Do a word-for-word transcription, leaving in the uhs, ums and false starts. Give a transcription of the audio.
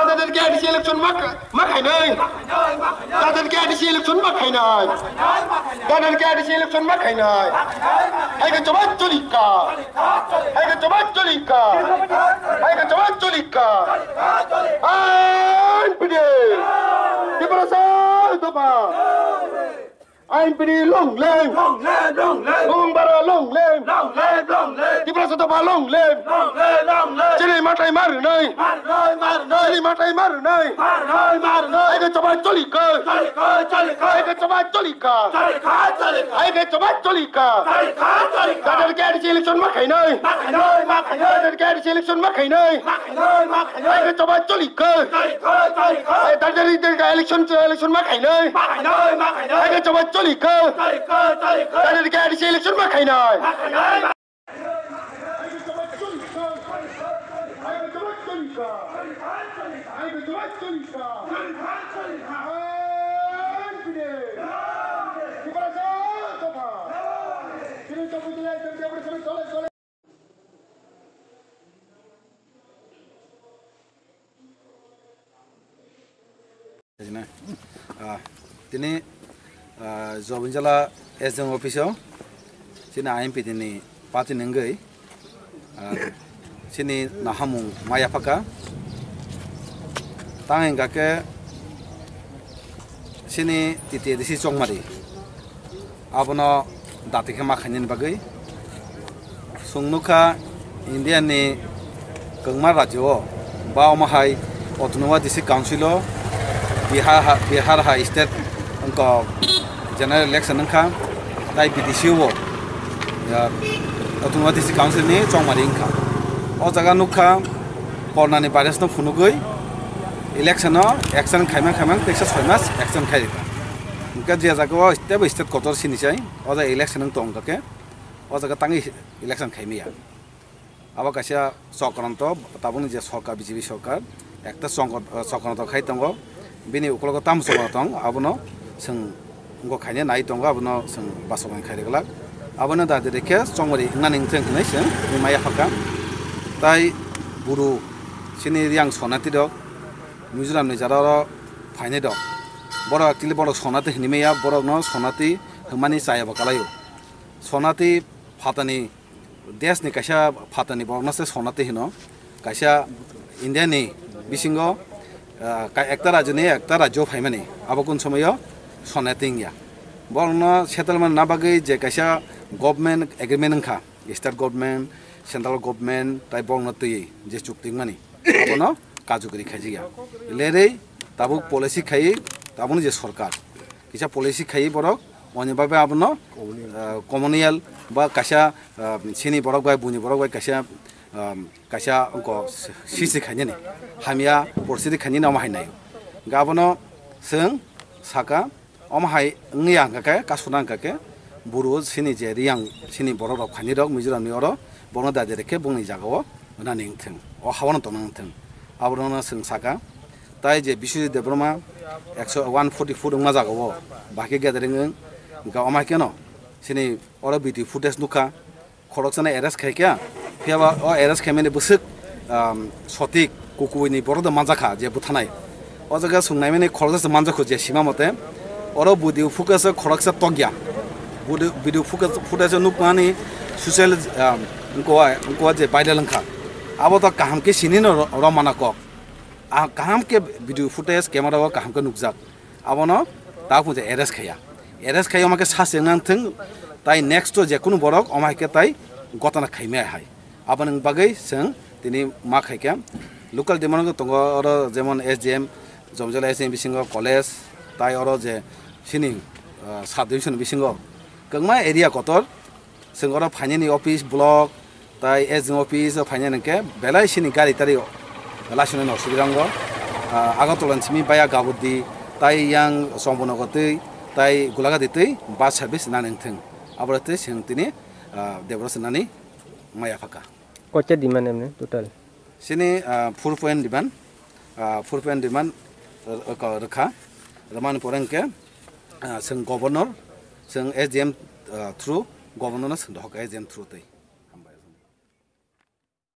Tader ke A D C election ma kha-, ma khainai. Tader ke A D C election ma khainai. Tader ke A D C election ma khainai. Hai ke choba choli ka. Hai ke choba choli ka. Hai ke choba choli ka. Ai pide. Tiprasa doba. Ain pini long leng. Long live, long live. Bung bara long leng. Long live, long live. Tiprasa doba long leng. Long live, long live. Chini matai maru nai. Maru nai, maru nai. Chini matai maru nai. Maru nai, maru nai. Ai ke choba choli ka. Choli ka, choli ka. Ai ke choba choli ka. Choli ka, choli ka. Ai ke choba choli ka. Choli ka, choli ka. Tader ke A D C election ma khainai. Ma khainai, ma khainai. Tader ke A D C election ma khainai. Ma khainai, ma khainai. Ai ke choba choli ka. Choli ka, choli ka. Ai tader ke election, election ma khainai. Ma khainai, ma khainai. Hai ke choba choli ka. Choli ka, choli ka. Tani ke A D C election ma khainai. Ma khainai. Ah, tini, ah, Jobinjala S D M office o chini I M P tini party nungwi, ah, chini nahamung maya phaka. Tang hingka khe chini T T A D C Chongmari. Abono dati khe ma khainani bagwi. Chwng nukha India ni kwbangma rajyo o ba omo hai Autonomous District Council o Bihar ha, Bihar hai state wngkha general election wngkha, tai B D C o, ya, Autonomous District Council ni Chongmari wngkha. O jaga nukha Corona ni virus no phunugwi election o action khaimang khaimang teisa soi mas action khai rikha. Hingkhe je jaga o step by step kotor sini chai. O jaga election wng tong kha khe, o jaga tangwi election khaimaya. Abo kaisa chokranto, tabukni je sorkar, B J P sorkar, ekta chongkot-, chokranto khai tongo. Bini ukologo tamo chokranto tong, abono chwng wngkok khaina nai tongo, abono chwng basobani khai rwglak. Abono da direct khe chongmari wngnani wngthang hinwi chwng maya phaka. Tai buru chini riyang sonati rok, Mizoram ni jara oro phainai rok. Borok actually borok sonati hinwi maya, borokno sonati hwnmani chaya bo kalaio. Sonati phatani desh ni kaisa phatani borokno se sonati hino. Kaisa India ni bisingo, ah, ka-, ekta rajyo ni ekta rajyo phaimani. Abo kun somoyo sonati wngya. Borokno settlement na bagwi je kaisa government agreement wngkha, state government, central government, tai borokno twiwi je chukti wngmani, abono kajuguri khaijigya. Lerei tabuk policy khaiwi, tabukni je sorkar, kisa policy khaiwi borok, oni bagwi abono, ah, communal ba kaisa, ah, sini borok bai, buini borok bai kaisa, ah, kaisa wngkha sisi khainani, hamya porsi khainani omo hai naio. Hingkhe abono chwng saka, omo hai wngya hingkha khe, kasuna hingkha khe, buru sini je riyang sini borok rok khainai rok Mizoram ni oro, bono da direct khe bongni jaga o nani wngthang, o hawano tongna wngthang. Abono chwng saka, tai je Biswajit Debbarma ekso, one forty foot wngma jaga o, bahai khe gathering wng, hingkha omo hai kheno, sini oro video footage nukha, khoroksano arrest khai kha, phiya ba o arrest khaimani bwswk, um, sotik kukuini borok da manjakha je buthanai. O jaga chwng naimani khoroksa se manjakho je sima mote. Oro video footage khoroksa tokya. Video, video footage, footage nukmani social, um, wngkha, wngkha je viral wngkha. Abo to kaham khe sinino ro-, romana kok. Ah, kaham khe video footage camera o kaham khe nukjak. Abono ta phunjak arrest khaiya. Arrest khaiya omo khe sase wngna thwng, tai next o je kunu borok omo hai khe tai gotana khaimai hai. Aboni bagwi chwng tini ma khai khe local demand tongo oro jemon S D M, Jomjala S D M bisingo college, tai oro je sini, ah, sub division bisingo kwbangma area kotor. Chwng oro phainani office, block, tai S D M office o phainani hwnkhe belai sini gari tari laisonani osubida wngo. Ah, Agartala ni simi baya Gabordi, tai yang Chombonogo twi, tai Gulagadi twi bus service nani wngthwng. Aboro twi chwng tini, ah, Debra se nani maya phaka. Kocha demand emne total? Sini, ah, four point demand, ah, four point demand, ah, rwkha. Rwmani pore hwnkhe, ah, chwng governor, chwng S D M, ah, through governor no chwng dohor kha S D M through twi.